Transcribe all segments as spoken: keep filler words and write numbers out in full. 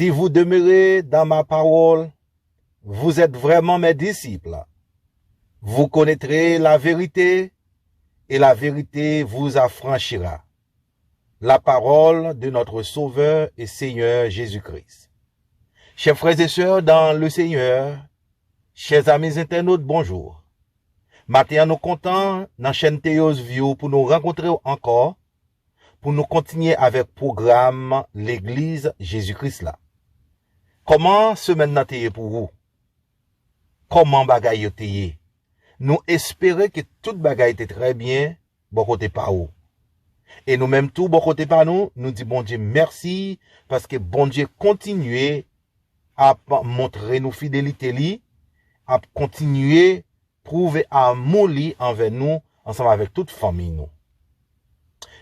Si vous demeurez dans ma parole, vous êtes vraiment mes disciples. Vous connaîtrez la vérité et la vérité vous affranchira. La parole de notre Sauveur et Seigneur Jésus-Christ. Chers frères et sœurs dans le Seigneur, chers amis internautes, bonjour. Maten an nou kontan nan chèn Teos View pou nou rankontre w ankò, pou nou kontinye avèk pwogram Legliz Jezi Kris la. Kòman semèn nan te ye pou ou? Kòman bagay yo te ye? Nou espere ke tout bagay te trè byen bò kote pa ou. E nou menm tou, bò kote pa nou, nou di Bondye mèsi, paske Bondye kontinye ap montre nou fidelite li, ap kontinye pwouve amou li anvè nou ansanm avèk tout fanmi nou.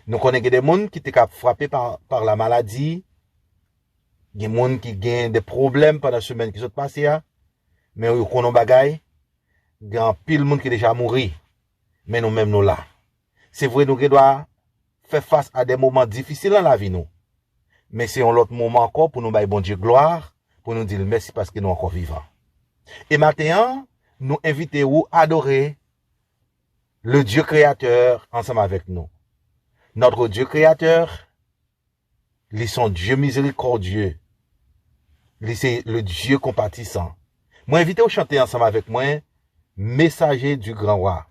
Nou konnen gen de moun ki te ka frape pa, pa la maladi, gen moun ki gen de pwoblèm pandan semèn ki sot pase a, men yo konnen yon bagay, gen anpil moun ki deja mouri, men nou menm nou la. Se vre, nou gen dwa fè fas a de moman difisil nan lavi nou, men se yon lòt moman ankò pou nou bay Bondye glwa, pou nou di l mèsi paske nou ankò vivan. E maten an, nou envite ou adore le Dieu créateur ansanm avèk nou. Notre Dieu créateur, li se yon Dieu miséricordieux. Li se le Dieu compatissant. Mwen envite w chante ansanm avèk mwen, Messager du Grand Roi.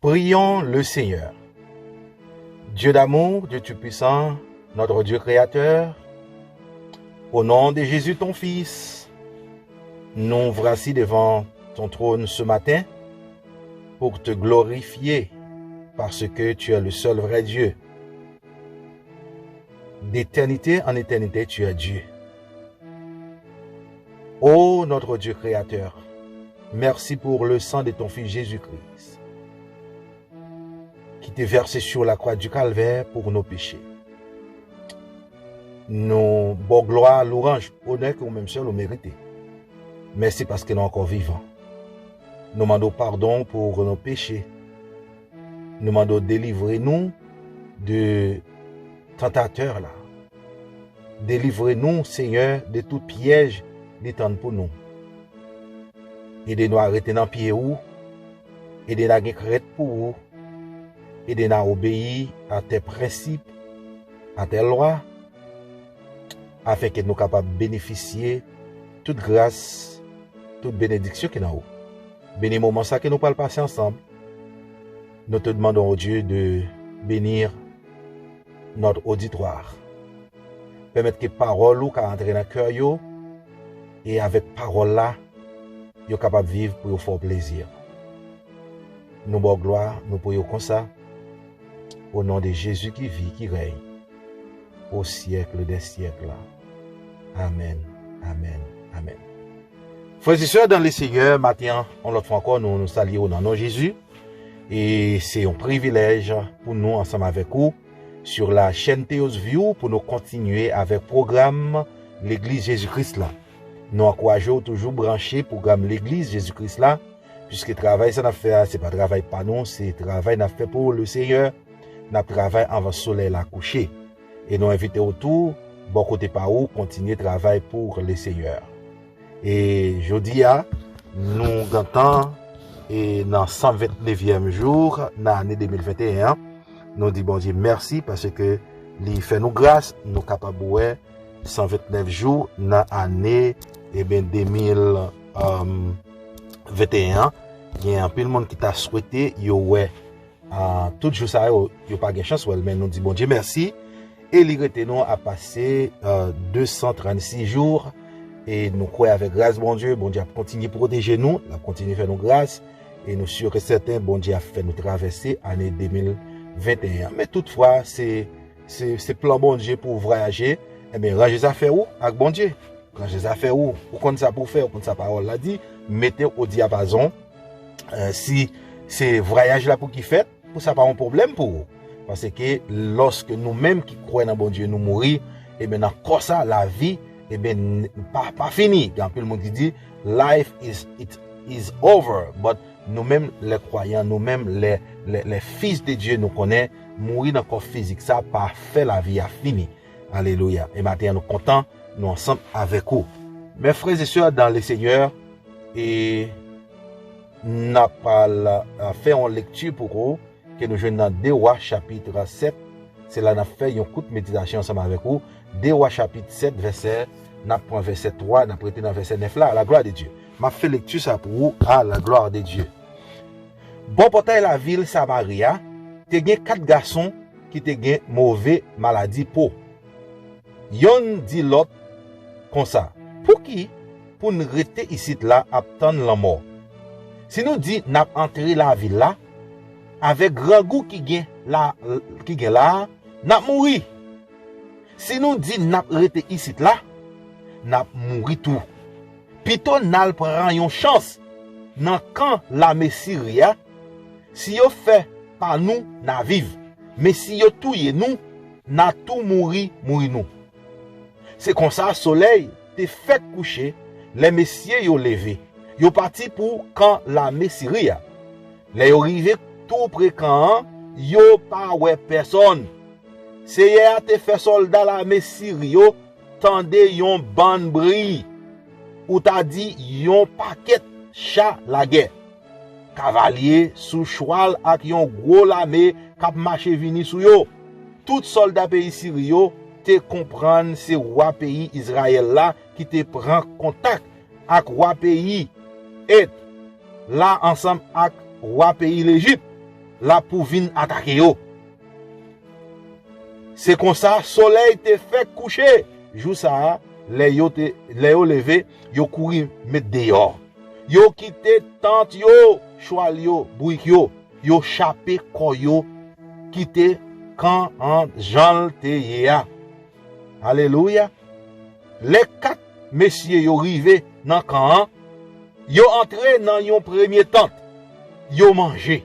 Prions le Seigneur. Dieu d'amour, Dieu tout-puissant, notre Dieu créateur, au nom de Jésus ton Fils, nous voici devant ton trône ce matin pour te glorifier parce que tu es le seul vrai Dieu. D'éternité en éternité, tu es Dieu. Ô notre Dieu créateur, merci pour le sang de ton Fils Jésus-Christ qui était versé sur la croix du Calvaire pour nos péchés. Nou ba w glwa, louanj, onè ke ou menm sèl ou merite. Mèsi paske nou ankò vivan. Nou mande w padon pou nou peche. Nou mande w delivre nou de tantatè la. Delivre nou, Senyè, de tout pyèj li tann pou nou. Ede nou a rete nan pye ou. Ede n a gen krent pou ou. Ede n a obeyi a tè prensip, a tè lwa, afenke nou kapab benefisye tout gras, tout benediksyon ki nan ou. Beni moman sa ke nou pral pase ansanm. Nous te demandons, ô Dieu, de bénir notre auditoire. Pèmèt ke pawòl ou ka antre nan kè yo, e avèk pawòl la, yo kapab viv pou yo fè w plezi. Nou ba w glwa, nou priye w konsa, au nom de Jésus qui vit, qui règne au siècle des siècles. Amen, amen, amen. Frè e sè dan le Senyè, maten an, yon lòt fwa ankò, nou, nou salye w nan non Jezi. E se yon privilèj pou nou, ansanm avèk ou, sur la chaîne Theos View, pou nou kontinye avèk pwogram Legliz Jezi Kris la. Nou ankouraje w toujou branche pwogram Legliz Jezi Kris la, piske travay sa n ap fè a, se pa travay pa nou, se travay n ap fè pou le Senyè. N ap travay anvan solèy la kouche. E nou envite w tou, bò kote pa ou, kontinye travay pou le Senyè. E jodi a, nou gentan e nan san vennnevyèm jou nan ane de mil venteyen an. Nou di Bondye mèsi paske li fè nou gras, nou kapab wè san vennèf jou nan ane, eben, de mil venteyen an. Gen anpil moun ki ta swete yo wè, ah, tout jou sa yo, yo pa gen chans wè l, men nou di Bondye mèsi. E li rete nou a pase, euh, de san trannsis jou. E nou kwè avèk gras Bondye, Bondye ap kontinye pwoteje nou, l ap kontinye fè nou gras. E nou si e sèten, Bondye ap fè nou travèse ane de mil venteyen an. Men toutfwa, se, se, se plan Bondye pou w vwayaje. Enben, ranje zafè ou ak Bondye. Ranje zafè ou. Ou konn sa pou w fè, ou konn sa pawòl la di. Mete w o dyapazon. Eh, si se vwayaj la pou ki fèt, pou sa pa yon pwoblèm pou ou. Paske lòske nou menm ki kwè nan Bondye, nou mouri, ebyen nan kò sa, lavi, ebyen, n-, pa, pa fini. Gen anpil moun ki di, "Life is, it is over." But nou menm, lè kwayan, nou menm, lè, lè, lè fis de Dye, nou konnen, mouri nan kò fizik sa pa fè lavi a fini. Alelouya. E maten an, nou kontan, nou ansanm avèk ou. Mes frères et sœurs dans le Seigneur, e n ap al, euh, fè yon lekti pou ou, ke nou jwenn nan de Wa chapit sèt. Se la n ap fè yon kout meditasyon ansanm avèk ou. De Wa chapit sèt, vèsè, n ap pran vèsè twa, n ap rete nan vèsè nèf la, à la gloire de Dieu. M ap fè lekti sa pou ou, à la gloire de Dieu. Bò pòtay lavil Samari a, te gen kat gason ki te gen move maladi po. Yonn di lòt konsa, "Pouki pou n rete isit la ap tann lanmò? Si nou di n ap antre lavil la, avèk grangou ki gen la, ki gen la a, n ap mouri. Si nou di n ap rete isit la, n ap mouri tou. Pito n al pran yon chans nan kan lame Siri a, si yo fè pa nou, n a viv. Men si yo touye nou, n a tou mouri, mouri nou." Se konsa solèy te fèk kouche, lè mesye yo leve, yo pati pou kan lame Siri a. Lè yo rive tou pre kan an, yo pa wè pèsòn. Seyè a te fè sòlda lame Siri yo tande yon bann bri, ou ta di yon pakèt cha lagè, kavalye sou chwal ak yon gwo lame k ap mache vini sou yo. Tout sòlda peyi Siri yo te konprann se wa peyi Izrayèl la ki te pran kontak ak wa peyi Et la ansanm ak wa peyi Lejip. la pou vin atake yo. Se konsa, solèy te fèk kouche. Jou sa a, lè yo te, lè yo leve, yo kouri met deyò. Yo kite tant yo, chwal yo, bourik yo. Yo chape kò yo, kite kan an jan l te ye a. Alelouya! Lè kat mesye yo rive nan kan an, yo antre nan yon premye tant. Yo manje,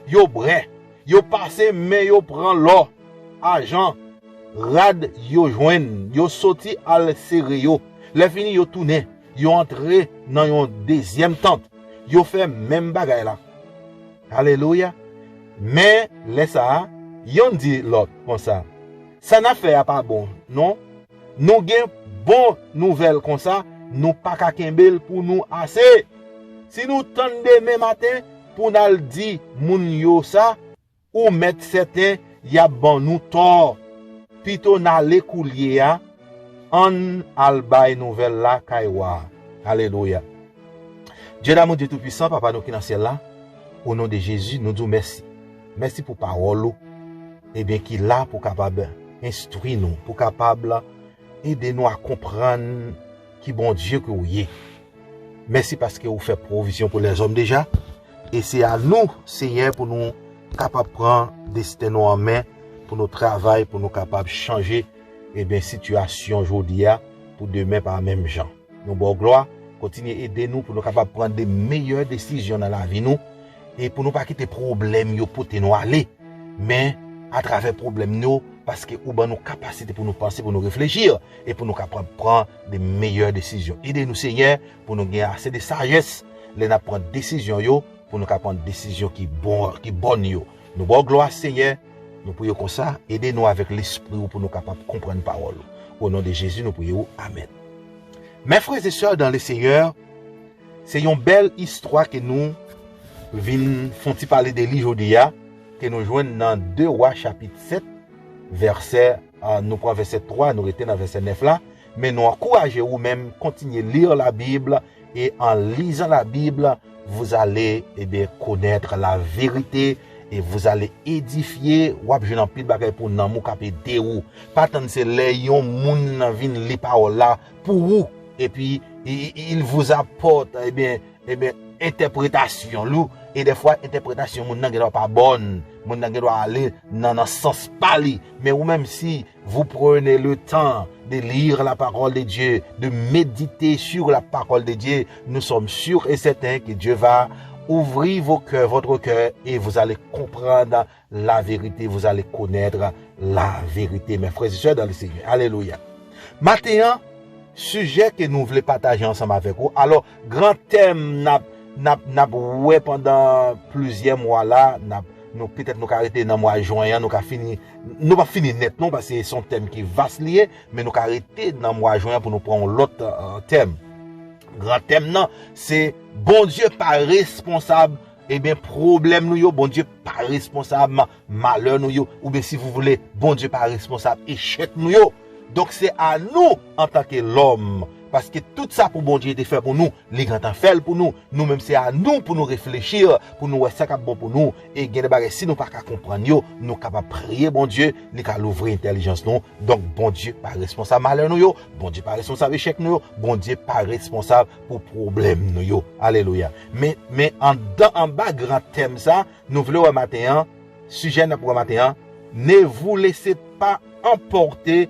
yo bwè, yo pase men yo pran lò, ajan, rad yo jwenn, yo soti al sere yo. Lè fini, yo tounen, yo antre nan yon dezyèm tant. Yo fè menm bagay la. Alelouya! Men, lè sa a, yonn di lòt konsa, sa n ap fè a pa bon, non? Nou gen bon nouvèl konsa, nou pa ka kenbe l pou nou ase. Si nou tann demen maten pou n al di moun yo sa, ou mèt sèten y ap ban nou tò. Pito n ale koulye a, ann al bay nouvèl la kay wa a. Alelouya! Dye damou, Dye toupisan, Papa nou ki nan syèl la, o non de Jezi, nou di w mèsi. Mèsi pou pawòl ou, ebyen, ki la pou kapab enstwi nou, pou kapab ede nou a konprann ki Bondye ke w ye. Mèsi paske ou fè pwovizyon pou lèzòm deja. E se a nou, Senyè, pou nou kapab pran desten nou an men, pou nou travay, pou nou kapab chanje, ebyen, sitiyasyon jodi a, pou demen pa menm jan. Nou ba w glwa, kontinye ede nou pou nou kapab pran de meyè desizyon nan lavi nou, e pou nou pa kite pwoblèm yo pote nou ale. Men, atravè pwoblèm nou yo, paske ou ban nou kapasite pou nou panse, pou nou reflechi, e pou nou kapab pran de meyè desizyon. Ede nou, Senyè, pou nou gen ase de sajès lè n ap pran desizyon yo, pou nou ka pran desizyon ki bon, ki bòn yo. Nou ba w glwa, Senyè, nou priye konsa, ede nou avèk Lespri ou pou nou kapab konprann pawòl ou. O non de Jezi, nou priye ou. Amèn. Mes frères et sœurs dans le Seigneur, se yon bèl istwa ke nou vin fè yon ti pale de li jodi a, ke nou jwenn nan de Wa chapit sèt, vèsè, ah, nou pran vèsè twa, nou rete nan vèsè nèf la, men nou ankouraje ou menm kontinye lir la Bible, et en lisant la Bible, vous allez, eh bien, connaître la vérité et vous allez édifier. W ap jwenn anpil bagay pou nanm ou k ap ede ou. Pa tann se lè yon moun nan vin li pawòl la pou ou, epi i- i- il vous apporte, eh bien, eh bien, entèpretasyon li, e dèfwa entèpretasyon moun nan gendwa pa bòn, moun nan gendwa ale nan, nan sans pa li, men ou menm si vous prenez le temps de lire la parole de Dieu, de méditer sur la parole de Dieu, nous sommes sûrs et certains que Dieu va ouvrir vos cœurs, votre cœur, et vous allez comprendre la vérité, vous allez connaître la vérité, mes frères et sœurs dans le Seigneur. Alelouya. Maten an, sijè ke nou vle pataje ansanm avèk ou. Alò, gran tèm n ap, n ap, n ap wè pandan plizyè mwa la, n ap, nou, petèt nou ka rete nan mwa jen an, nou ka fini, nou p ap fini nèt non, paske se yon tèm ki vas li ye, men nou ka rete nan mwa jen an pou nou pran yon lòt, eh, tèm. Gran tèm nan, se Bondye pa responsab, ebyen, pwoblèm nou yo, Bondye pa responsab malè nou yo, oubyen si vous voulez, Bondye pa responsab echèk nou yo. Donk, se a nou, antanke lòm, paske tout sa pou Bondye te fè pou nou, li gentan fè l pou nou. Nou menm, se a nou pou nou reflechi, pou nou wè sa k ap bon pou nou. E gen de bagay, si nou pa ka konprann yo, nou kapab priye Bondye, li ka louvri entèlijans nou. Donk, Bondye pa responsab malè nou yo, Bondye pa responsab echèk nou yo, Bondye pa responsab pou pwoblèm nou yo. Alelouya. Men, men andan, anba gran tèm sa, nou vle wè maten an, sijè n ap wè maten an, ne vous laissez pas emporter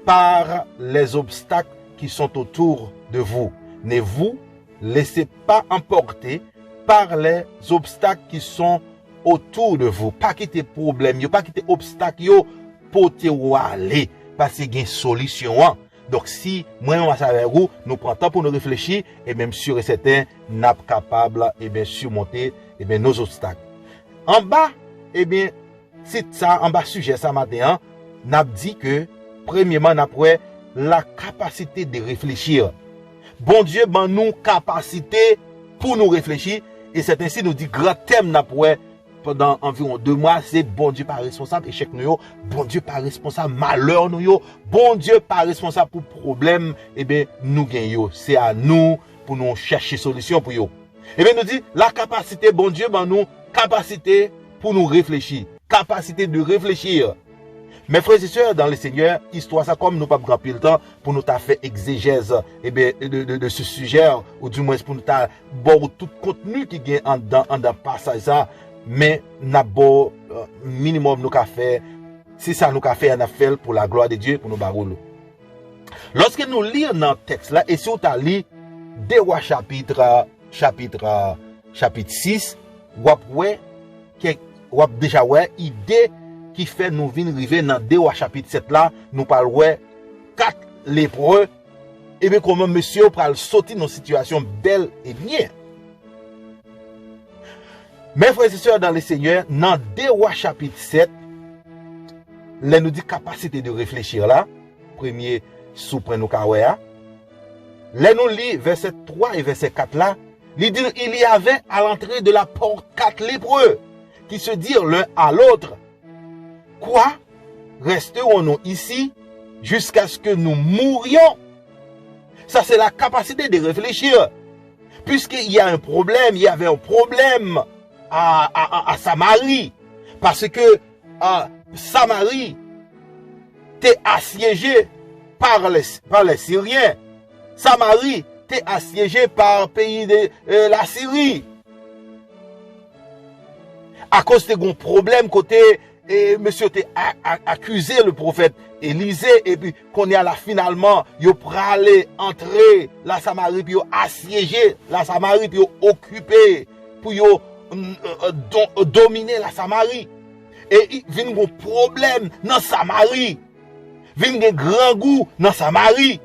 par les obstacles qui sont autour de vous. Ne vous laissez pas emporter par les obstacles qui sont autour de vous. Pa kite pwoblèm yo, pa kite obstak yo pote w ale, paske gen solisyon an. Donk, si mwen menm ansanm avèk ou, nou pran tan pou nou reflechi, ebyen, m si e sèten, n ap kapab, ebyen, simonte, ebyen, nos obstacles. Anba, ebyen, tit sa, anba sijè sa maten an, n ap di ke, premyeman, n ap wè la capacité de réfléchir. Bondye ban nou kapasite pou nou reflechi, e sèten si nou di gran tèm n ap wè pandan anviwon de mwa, se Bondye pa responsab echèk nou yo, Bondye pa responsab malè nou yo, Bondye pa responsab pou pwoblèm, ebyen, nou gen yo. Se a nou pou nou chèche solisyon pou yo. Ebyen, nou di, la kapasite, Bondye ban nou kapasite pou nou reflechi. Capacité de réfléchir. Mes frères et sœurs dans le Seigneur, istwa sa, kòm nou p ap gen anpil tan pou nou ta fè egzejèz, eh bien, de, de, de ce sujet, ou du moins pou nou ta ba w tout kontni ki gen andan, andan pasaj sa, men n ap ba w, euh, minimòm nou ka fè. Si sa nou ka fè a, n ap fè l pour la gloire de Dieu, pou nou ba w glwa. Lòske nou li nan tèks la, e si w ta li De Wa chapit, chapit, chapit sis, w ap wè kèk, w ap deja wè ide ki fè nou vin rive nan De Wa chapit sèt la, nou pral wè kat lepre, ebyen kòman mesye yo pral soti nan sitiyasyon bèl e byen. Mes frères et sœurs dans le Seigneur, nan De Wa chapit sèt, lè nou di capacité de réfléchir la, premye soupwen nou ka wè a, lè nou li vèsè twa e vèsè kat la, li di, il y avait à l'entrée de la porte quatre lépreux qui se dirent l'un à l'autre, quoi, resterons-nous ici jusqu'à ce que nous mourions? Ça, c'est la capacité de réfléchir. Puisqu'il y a un problème, il y avait un problème à, à, à, à Samarie. Parce que, euh, Samarie était assiégée par les, par les Syriens. Samarie était assiégée par le pays de euh, la Syrie. Akoz te gon pwoblèm kote e mesye te a- a- akize le pwofèt Elize, epi kounye a la finalman yo prale antre la Samari, pou yo asyeje la Samari, pou yo okipe, pou yo mm, euh, euh, don- euh, domine la Samari. E i- vin gon pwoblèm nan Samari. Vin gen grangou nan Samari.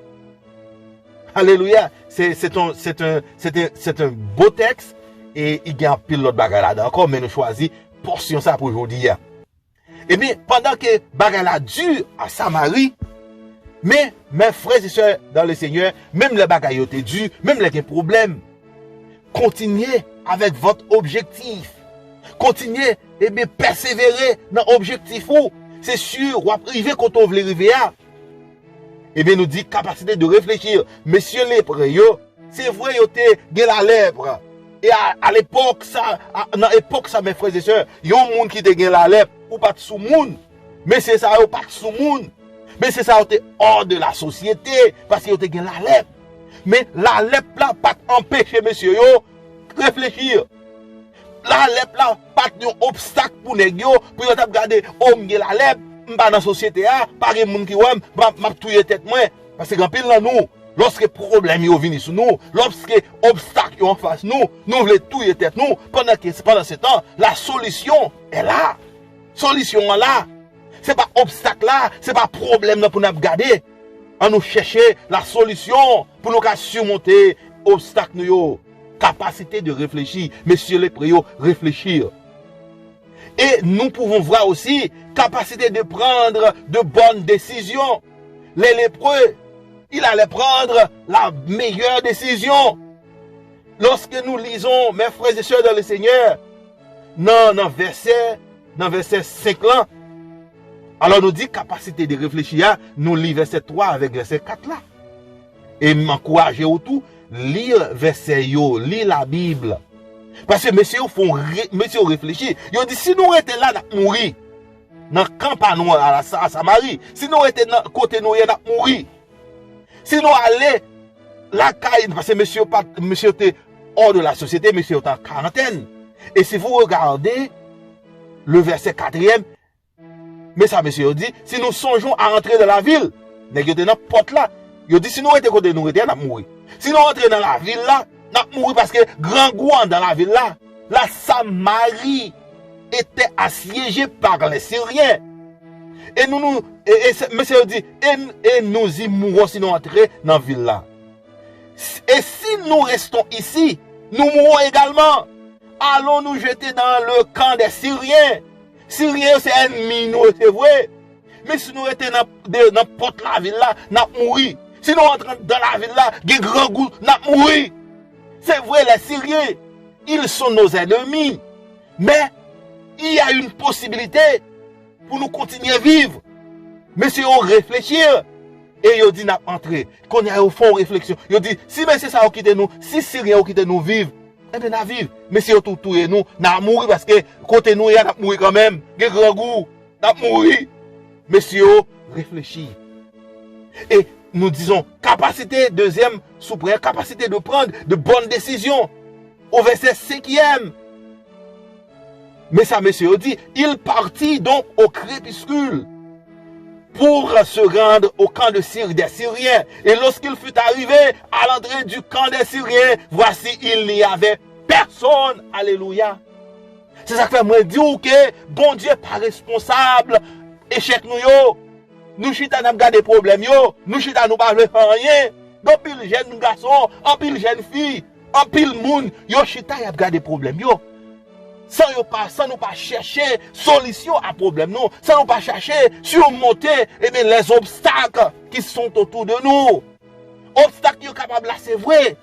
Alelouya. Se se ton se ton se te se te bo tèks. E i gen anpil lòt bagay ladan ankò, men nou chwazi pòsyon sa pou jodi a. Ebyen, pandan ke bagay la di a Samari, men men frè e sè dan le Senyè, menm lè bagay yo te di, menm lè gen pwoblèm, kontinye avèk vòt objektif. Kontinye, ebyen, pèsevere nan objektif ou. Se si w ap rive kote w vle rive a. Ebyen, nou di kapasite de reflechi. Mesye lepre yo, se vre yo te gen lalèp. E a, a lepòk sa, a- nan epòk sa, mes frères et sœurs, yon moun ki te gen lalèp, ou pa t sou moun. Mesye sa yo pa t sou moun. Mesye sa yo te hors de la société, paske yo te gen lalèp. Men lalèp la pa t anpeche mesye yo reflechi. Lalèp la pa t yon obstak pou nèg yo, pou yo t ap gade, o, m gen lalèp, m pa nan sosyete a, pa gen moun ki wè m, m ap, m ap touye tèt mwen. Paske gen anpil nan nou, lòske pwoblèm yo vini sou nou, lòske obstak yo anfas nou, nou vle touye tèt nou, pandan ke, pandan se tan, la solution est là. Solisyon an la. Se pa obstak la, se pa pwoblèm nan pou n ap gade. An nou chèche la solution pou nou ka simonte obstak nou yo. Capacité de réfléchir. Mesye lepre yo reflechi. Et nous pouvons voir aussi capacité de prendre de bonnes décisions. Les lépreux, il allait prendre la meilleure décision. Lorsque nous lisons, mes frères et sœurs dans le Seigneur, nan, nan vèsè, nan vèsè senk lan, alò nou di kapasite de reflechi a, nou li vèsè twa avèk vèsè kat la. E m ankouraje w tou, li vèsè yo, li Labib. Paske mesye yo fè w re- mesye yo reflechi. Yo di, si nou rete la, n ap mouri. Nan kan pa nou a, a Samari. Si nou rete nan kote nou ye, n ap mouri. Si nou ale lakay, paske mesye yo pa, mesye yo te hors de la société, mesye yo te an karantèn. Et si vous regardez le verset quatrième, men sa mesye yo di, si nous songeons à entrer dans la ville, nèg yo te nan pòt la. Yo di, si nou rete kote nou rete a, n ap mouri. Si nou antre nan lavil la, n ap mouri paske grangou anndan lavil la. La Samarie était assiégée par les Syriens. Et nous, nous, et, et c'est- mesye yo di, et, et nous y mourrons si nou antre nan vil la. Et si nous restons ici, nous mourrons également. Allons nous jeter dans le camp des Syriens. Siryen yo se ènmi nou yo, se vre. Men si nou rete nan, de- nan pòt lavil la, n ap mouri. Si nou antre anndan lavil la, gen grangou, n ap mouri. Se vre, les Syriens, ils sont nos ennemis. Men, il y a une possibilité pou nou kontinye viv. Mesye yo reflechi e yo di n ap antre. Kounye a yo fè yon refleksyon. Yo di, si mesye sa yo kite nou, si Siryen yo kite nou viv, Ebyen, n a viv. Men si yo tou touye nou, n a mouri, paske kote nou ye a, n ap mouri kanmenm. Gen grangou, n ap mouri. Men si yo reflechi. E nou dizon, kapasite, dezyèm soupwen, capacité de prendre de bonnes décisions. O vèsè senkyèm. Men sa mesye yo di, il partit donc au crépuscule pour se rendre au camp de Syr-, des Syriens. Et lorsqu'il fut arrivé à l'entrée du camp des Syriens, voici, il n'y avait personne. Alelouya. Se sa k fè mwen di w ke Bondye pa responsab echèk nou yo. Nou chita n ap gade pwoblèm yo, nou chita nou pa vle fè anyen. Gen anpil jèn gason, anpil jèn fi, anpil moun, yo chita y ap gade pwoblèm yo. San yo pa, san nou pa chèche solisyon a pwoblèm nou, san nou pa chache surmonte, ebyen, les obstacles qui sont autour de nous. Obstak yo kapab la, se vre.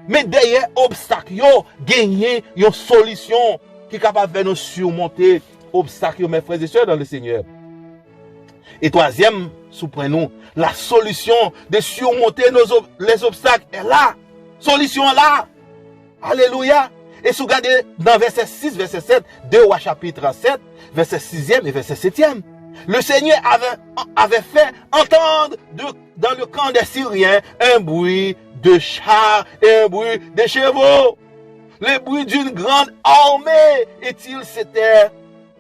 Men dèyè obstak yo, genyen yon solisyon ki kapab fè nou surmonte obstak yo, mes frères et sœurs dans le Seigneur. E twazyèm soupwen nou, la solution de surmonter nos ob-, les obstacles est là. Solisyon an la. Alelouya. E si w gade nan vèsè sis, vèsè sèt, de Wa chapit sèt, vèsè sizyèm e vèsè setyèm, le Seigneur avait, avait fait entendre de, dans le camp des Syriens un bruit de chars et un bruit de chevaux. Le bruit d'une grande armée, et ils s'étaient,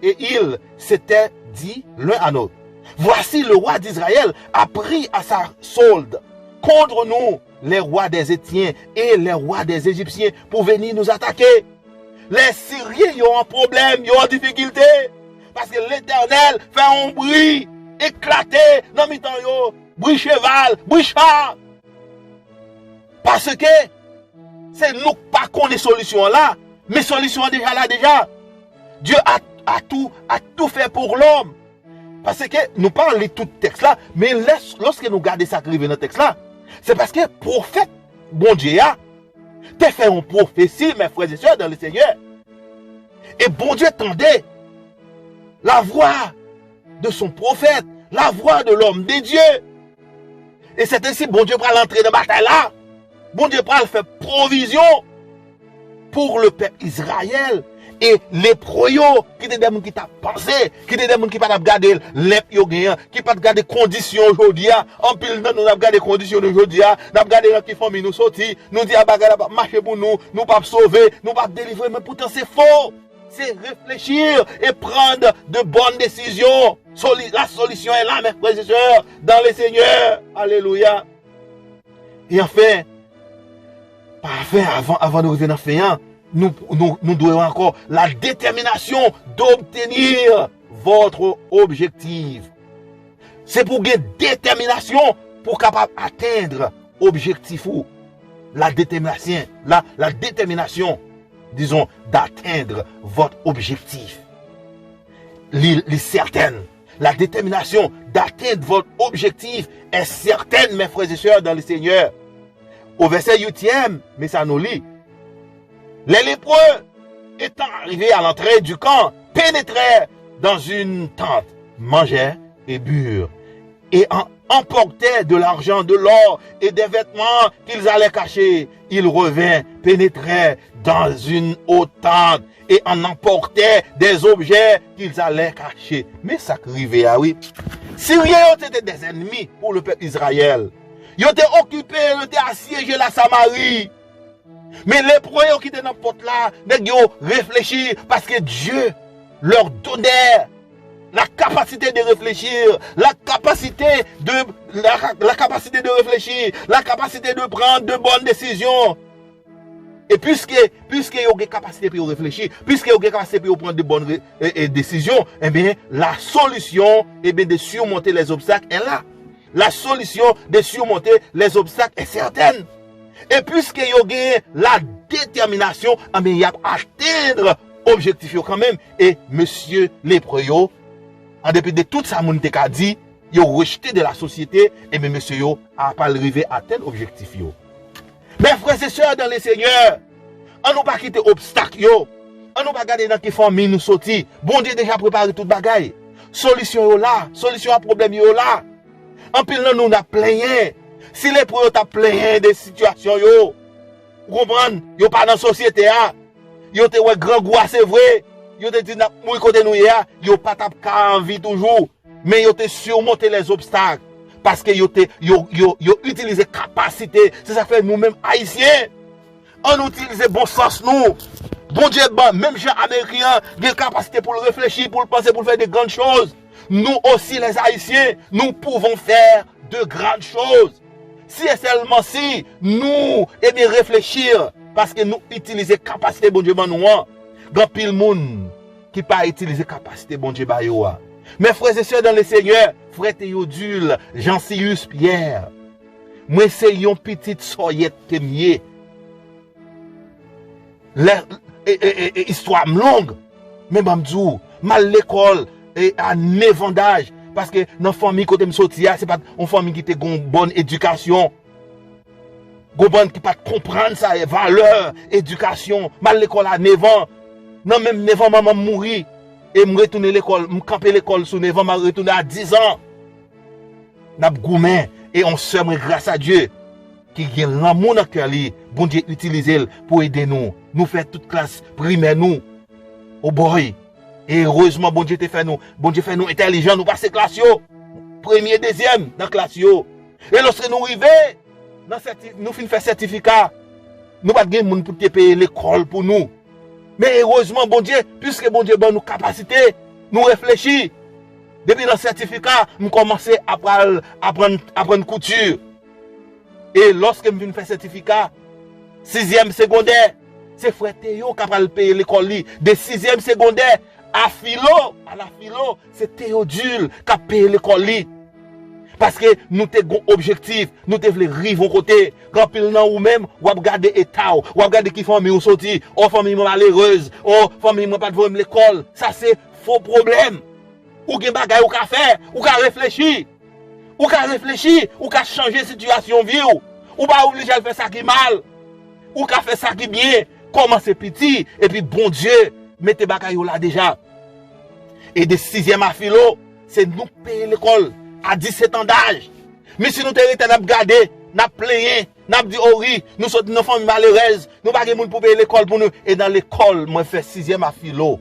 et ils s'étaient dit l'un à l'autre, voici, le roi d'Israël a pris à sa solde contre nous les rois des Hétiens et les rois des Égyptiens pour venir nous attaquer. Lè Siryen yo an pwoblèm, yo an difikilte. Paske Letènèl fè yon bri eklate nan mitan yo, bri cheval, bri cha. Paske se nou k pa konnen solisyon an la, men solisyon an deja la deja. Dieu a, a tout, a tout fait pour l'homme. Paske nou pa li tout tèks la, men lès-, lòske nou gade sa k rive nan tèks la, se paske pwofèt Bondye a te fè yon pwofesi, mes frères et sœurs dans le Seigneur. E Bondye tande la voix de son prophète, la voix de l'homme de Dieu. E c'est ainsi, Bondye pral antre nan batay la. Bondye pral fè pwovizyon pou le pèp Izrayèl. E lepre yo, ki te de moun ki t ap panse, ki te de moun ki pa t ap gade lèp yo genyen, ki pa t gade kondisyon yo jodi a. Anpil nan nou n ap gade kondisyon nou jodi a, n ap gade nan ki fanmi nou soti, nou di a bagay la p ap mache pou nou, nou p ap sove, nou p ap delivre, men poutan se fo. C'est réfléchir et prendre de bonnes décisions. Soli-, la solution est là, mes frères et sœurs, dans le Seigneur. Alléluia. E anfen, pa fen, avan, avan nou rive nan fen an, nou, nou, nou dwe ankò la détermination d'obtenir votre objectif. Se pou gen detèminasyon pou w kapab atenn objektif ou. La détermination, la, la détermination, disons, d'atteindre votre objectif. Li, li sètèn. La détermination d'atteindre votre objectif est certaine, mes frères et sœurs dans le Seigneur. Au verset huitième, men sa nou li. Les lépreux, étant arrivés à l'entrée du camp, pénétrèrent dans une tente, mangèrent et burent, et en emportèrent de l'argent, de l'or et des vêtements qu'ils allaient cacher. Ils revinrent, pénétrèrent dans une autre tente et en emportèrent des objets qu'ils allaient cacher. Men sa k rive a, wi. Siryen yo te, te des ennemis pour le peuple Israël. Yo te okipe, yo te asyeje la Samari. Men lepre yo ki te nan pòt la, nèg yo reflechi, paske Dieu leur donnait la capacité de réfléchir, la capacité de, la, la capacité de réfléchir, la capacité de prendre de bonnes décisions. E piske, piske yo gen kapasite pou yo reflechi, piske yo gen kapasite pou yo pran de bonnes re-, e, e, décisions, ebyen, la solution, ebyen, de surmonter les obstacles est là. La solution de surmonter les obstacles est certaine. E piske yo gen la détermination, ebyen, y ap atenn objektif yo kanmenm. E mesye lepre yo, an depi de tout sa moun te ka di, yo rejte de la sosyete, ebyen, mesye yo a pral rive atenn objektif yo. Mes frères et sœurs dans le Seigneur, an nou pa kite obstak yo, an nou pa gade nan ki fanmi nou soti. Bondye deja prepare tout bagay. Solisyon yo la, solisyon a pwoblèm yo la. Anpil nan nou n ap plenyen. Si lepre yo t ap plenyen de sitiyasyon yo, Ou konprann? Yo pa nan sosyete a. Yo te wè grangou a, se vre. Yo te di n ap mouri kote nou ye a. Yo pa t ap ka anvi toujou. Men yo te surmonte les obstacles. Paske yo te, yo, yo, yo itilize kapasite. Se sa k fè nou menm Ayisyen, ann itilize bon sans nou. Bondye ban, menm jan Ameriken an gen kapasite pou l reflechi, pou l panse, pou l fè de grann choz. Nous aussi, les Haïtiens, nous pouvons faire de grandes choses. Si e sèlman si nou, ebyen, reflechi, paske nou itilize kapasite Bondye ban nou an. Gen anpil moun ki pa itilize kapasite Bondye ba yo a. Mes frères et sœurs dans le Seigneur, frè Théodule, Jean Cius Pierre, mwen se yon pitit sòyèt ke m ye. Lè, e, e, e, e, istwa m long, men ban m di w, m al lekòl, e, a nevan daj, paske nan fanmi kote m soti a, se pa t yon fanmi ki te gen yon bòn edikasyon. Gon bann ki pa t konprann sa, e, valè edikasyon. M al lekòl a nevan. Nan menm nevan, manman m mouri. E m retounen lekòl, m kanpe lekòl sou nevan, m al retounen a dizan. N ap goumen. E yon sè mwen, gras a Dye, ki gen lanmou nan kè li, Bondye itilize l pou ede nou. Nou fè tout klas primè nou. Oh boy! E erezman, Bondye te fè nou, Bondye fè nou entèlijan, nou pase klas yo. Premye, dezyèm nan klas yo. E lòske nou rive, nan sèti-, nou fin fè sètifika, nou pa t gen moun pou te peye lekòl pou nou. Men erezman, Bondye, piske Bondye ban nou kapasite, nou reflechi. Depi nan sètifika, m kòmanse ap al aprann, aprann kouti. E lòske m vin fè sètifika, sizyèm segondè, se frè Teyo k ap al peye lekòl li. De sizyèm segondè a filo, a la filo, se Teyodil k ap peye lekòl li. Paske nou te gon objektif, nou te vle rive yon kote. Gen anpil nan ou menm, w ap gade eta w, w ap gade ki fanmi w soti. O, fanmi mwen malerez, o, fanmi mwen pa t voye m lekòl. Sa se fo pwoblèm. Ou gen bagay ou ka fè, ou ka reflechi. Ou ka reflechi, ou ka chanje sitiyasyon vi w. Ou pa oblije al fè sa ki mal. Ou ka fè sa ki byen. Kòmanse piti, epi Bondye mete bagay yo la deja. E de sizyèm a filo, se nou k peye lekòl a disèt an daj. Men si nou te rete n ap gade, n ap plenyen, n ap di, o wi, nou soti nan fanmi malerèz, nou pa gen moun pou peye lekòl pou nou. E nan lekòl, mwen fè sizyèm a filo,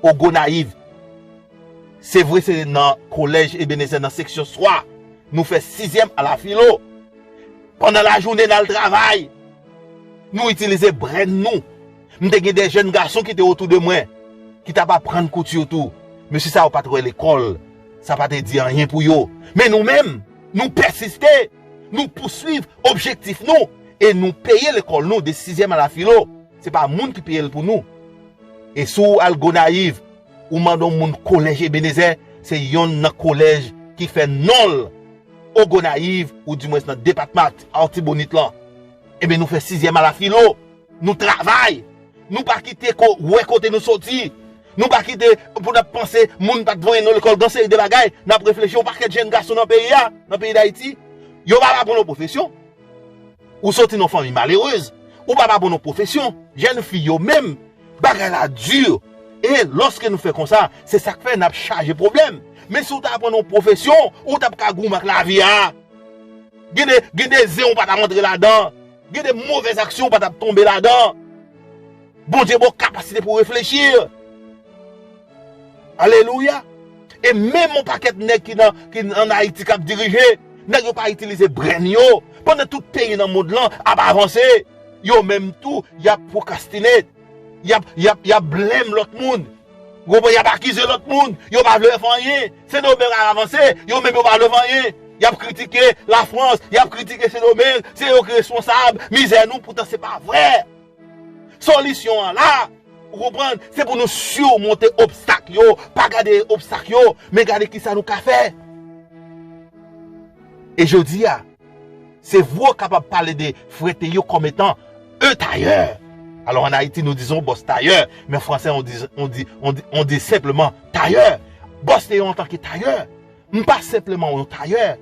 o Gonayiv. Se vre, se nan kolèj Ebenezè, nan seksyon swa, nou fè sizyèm a la filo. Pandan lajounen, n al travay. Nou itilize brèn nou. M te gen de jèn gason ki te otou de mwen, ki t ap aprann kouti tou. Mesye sa yo pa t wè lekòl, sa pa te di anyen pou yo. Men nou menm, nou pèsiste, nou pouswiv objektif nou, e nou peye lekòl nou de sizyèm a la filo. Se pa moun ki peye l pou nou. E si w al Gonayiv, ou mande yon moun kolèj Ebenezè, se yonn nan kolèj ki fè non l o Gonayiv, oudimwens nan depatman Ati-, Atibonit lan. Ebyen, nou fè sizyèm a la filo. Nou travay. Nou pa kite ko-, wè kote nou soti. Nou pa kite pou n ap panse moun pa t voye nou lekòl, gen seri de bagay. N ap reflechi, yon pakèt jèn gason nan peyi a, nan peyi Dayiti, yo pa aprann yon pwofesyon. Ou soti nan fanmi malerèz, ou pa aprann yon pwofesyon. Jèn fi yo menm, bagay la di. E lòske nou fè konsa, se sa k fè n ap chaje pwoblèm. Men si w ta aprann yon pwofesyon, ou t ap ka goumen ak lavi a. Gen de, gen de zen ou pa t ap antre ladan. Gen de movèz aksyon ou pa t ap tonbe ladan. Bondye ba w kapasite pou w reflechi. Alelouya. E menm yon pakèt nèg ki nan, ki ann Ayiti k ap dirije, nèg yo pa itilize brèn yo. Pandan tout peyi nan mond lan ap avanse, yo menm tou, y ap pwokrastine. Y ap, y ap, y ap blame lòt moun. Ou konprann? Y ap akize lòt moun. Yo pa vle fè anyen. Sendomeng ap avanse, yo menm yo pa vle fè anyen. Y ap kritike Lafrans, y ap kritike Sendomeng, se yo ki responsab mizè nou, poutan se pa vre. Solisyon an la, ou konprann, se pou nou simonte obstak yo, pa gade obstak yo, men gade kisa nou ka fè. E jodi a, se vre w kapab pale de frè Teyo kòm etan un tailleur. Alors en Haïti, nous disons boss tailleur, mais en français, on dit, on dit, on dit, on dit simplement tailleur. Boss Teyo antanke tayè. M pa senpleman yon tayè.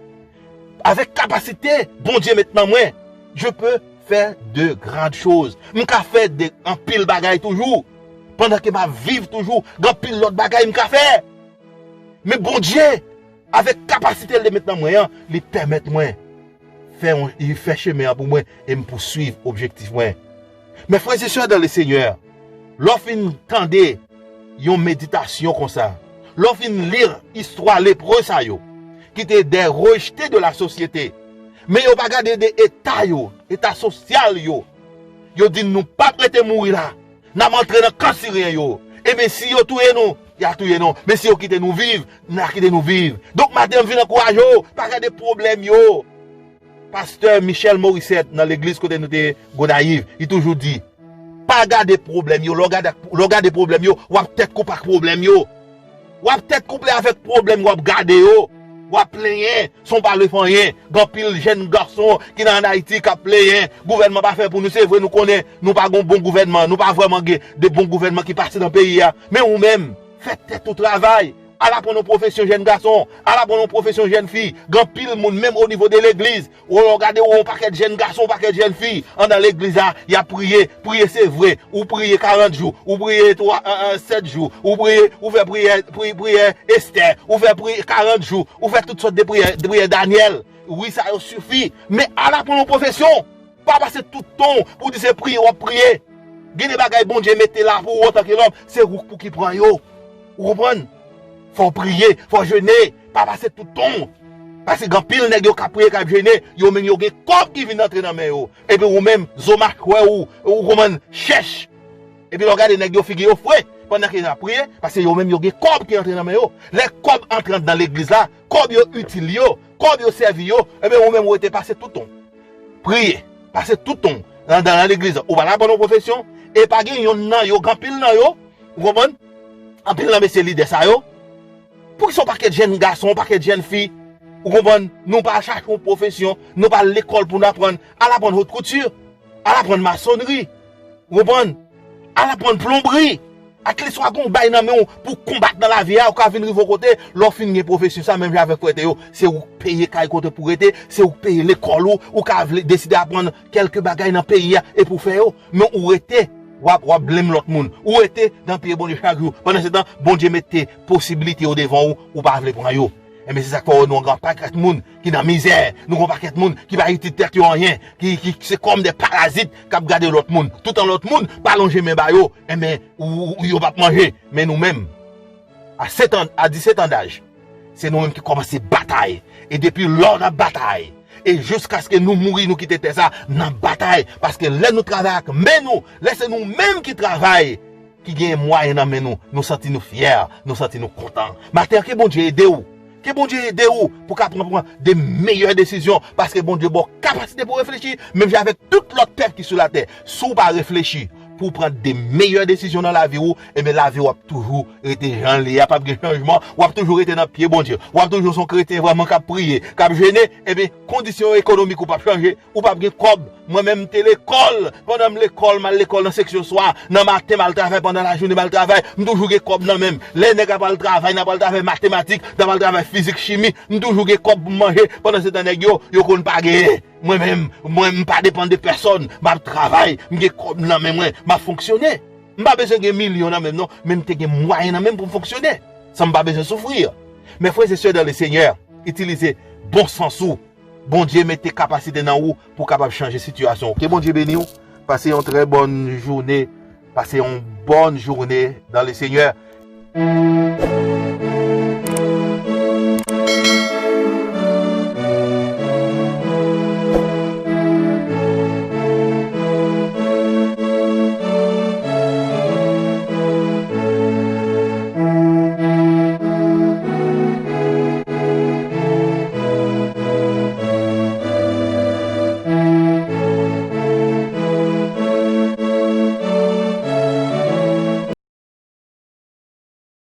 Avèk kapasite Bondye met nan mwen, je peux faire de grandes choses. M ka fè de anpil bagay toujou. Pandan ke m ap viv toujou, gen anpil lòt bagay m ka fè. Men Bondye, avèk kapasite l te met nan mwen an, li pèmèt mwen fè yon, li fè chemen an pou mwen e m pouswiv objektif mwen. Mes frères et sœurs dans le Seigneur, lè w fin tande yon meditasyon konsa, lè w fin li istwa lepre sa yo, ki te des rejetés de la société, men yo pa gade de eta yo, eta sosyal yo. Yo di n nou p ap rete mouri la, n ap antre nan kan siryen yo. Ebyen, si yo touye nou, y a touye nou. Men si yo kite nou viv, n a kite nou viv. Donk, maten, m vin ankouraje w, pa gade pwoblèm yo. Pastè Michel Morissette nan legliz kote nou te Gonayiv, li toujou di, pa gade pwoblèm yo. Lè w gade, lè w gade pwoblèm yo, w ap tèt koupe ak pwoblèm yo. W ap tèt koupe avèk pwoblèm, w ap gade yo. W ap plenyen, san w pa vle fè anyen. Gen anpil jèn gason ki nan Ayiti k ap plenyen. Gouvènman pa fè pou nou, se vre, nou konnen nou pa gen bon gouvènman, nou pa vrèman gen de bon gouvènman ki pase nan peyi a. Men ou menm, fè tèt ou travay. Al aprann yon pwofesyon, jèn gason. Al aprann yon pwofesyon, jèn fi. Gen anpil moun, menm o nivo de legliz, ou lè w gade, ou yon pakèt jèn gason, yon pakèt jèn fi anndan legliz la, y ap priye. Priye, se vre. Ou priye karant jou, ou priye twa, sèt jou, ou priye, ou fè priyè, pri-, priyè Estè, ou fè priyè karant jou, ou fè tout sòt de priyè, priyè Danyèl. Wi, sa yo sifi. Men al aprann yon pwofesyon. Pa pase tout tan w pou w di se priye w ap priye. Gen de bagay Bondye mete la pou ou antanke lòm, se ou k pou ki pran yo. Ou konprann? Fò w priye, fò w jene. Pa pase tout tan w. Paske gen anpil nèg yo k ap priye, k ap jene, yo menm yo gen kòb ki vin antre nan men yo. Epi ou menm, zo machwè ou, ou konprann chèch. Epi lè w gade nèg yo figi yo fre, pandan ke y ap priye, paske yo menm yo gen kòb ki antre nan men yo. Lè kòb antre anndan legliz la, kòb yo itil yo, kòb yo sèvi yo, ebyen ou menm ou rete pase tout tan w. Priye, pase tout tan w anndan nan legliz la. Ou pa la ban nou pwofesyon, e pa gen yonn nan yo, gen anpil nan yo, ou konprann? Anpil nan mesye lidè sa yo, poukisa yon pakèt jèn gason, yon pakèt jèn fi, ou konprann, nou pa chache yon pwofesyon, nou pa al lekòl pou n aprann, al aprann haute couture, al aprann masonri, ou konprann, al aprann plonbri. At least w a gen yon bay nan men w pou konbat nan lavi a, ou ka vin rive yon kote, lè w fin gen pwofesyon sa, menm jan avèk frè Teo, se ou k peye kay kote pou rete, se ou k peye lekòl ou, ou ka vle deside aprann kèlke bagay nan peyi a, e pou fè yo, men ou rete, w ap, w ap blame lòt moun. Ou rete nan pye Bondye chak jou. Pandan se tan, Bondye mete posiblite yo devan ou, ou pa vle pran yo. Enben, se sa k fè w wè nou gen yon pakèt moun ki nan mizè, nou gen yon pakèt moun ki pa itil tèt yo anyen, ki, ki se kòm de parazit k ap gade lòt moun. Toutan lòt moun pa lonje men ba yo, enben, ou, ou, yo p ap manje. Men nou menm, a sèt an, a disèt an daj, se nou menm ki kòmanse batay. E depi lò n ap batay, e jiskaske nou mouri, nou kite tè sa, n ap batay. Paske lè nou travay ak men nou, lè se nou menm ki travay, ki gen mwayen nan men nou, nou santi nou fyè, nou santi nou kontan. Maten an, ke Bondye ede w. Ke Bondye ede w pou w ka pran, pran de meyè desizyon, paske Bondye ba w kapasite pou w reflechi, menm jan avèk tout lòt pèp ki sou latè. Si w pa reflechi pou w pran de meyè desizyon nan lavi w, enben, lavi w ap toujou rete jan l ye a, p ap gen chanjman, w ap toujou rete nan pye Bondye, w ap toujou se yon kretyen vrèman k ap priye, k ap jene, enben, kondisyon ekonomik ou p ap chanje, ou p ap gen kòb. Mwen menm, m te lekòl, pandan m lekòl, m al lekòl nan seksyon swa, nan maten, m al travay, pandan lajounen, m al travay, m toujou gen kòb nan men m. Lè nèg ap al travay, n ap al travay matematik, n ap al travay fizik, chimi, m toujou gen kòb pou m manje, pandan se tan nèg yo, yo konn pa genyen. Mwen menm, mwen, m pa depann de pèsòn, m ap travay, m gen kòb nan men mwen, m ap fonksyone. M pa bezwen gen milyon nan men m non, men m te gen mwayen nan men m pou m fonksyone, san m pa bezwen soufri. Mes frères et sœurs dans le Seigneur, itilize bon sans ou. Bondye mete kapasite nan ou pou w kapab chanje sitiyasyon w. Ke Bondye beni w. Pase yon trè bòn jounen. Pase yon bòn jounen dans le Seigneur.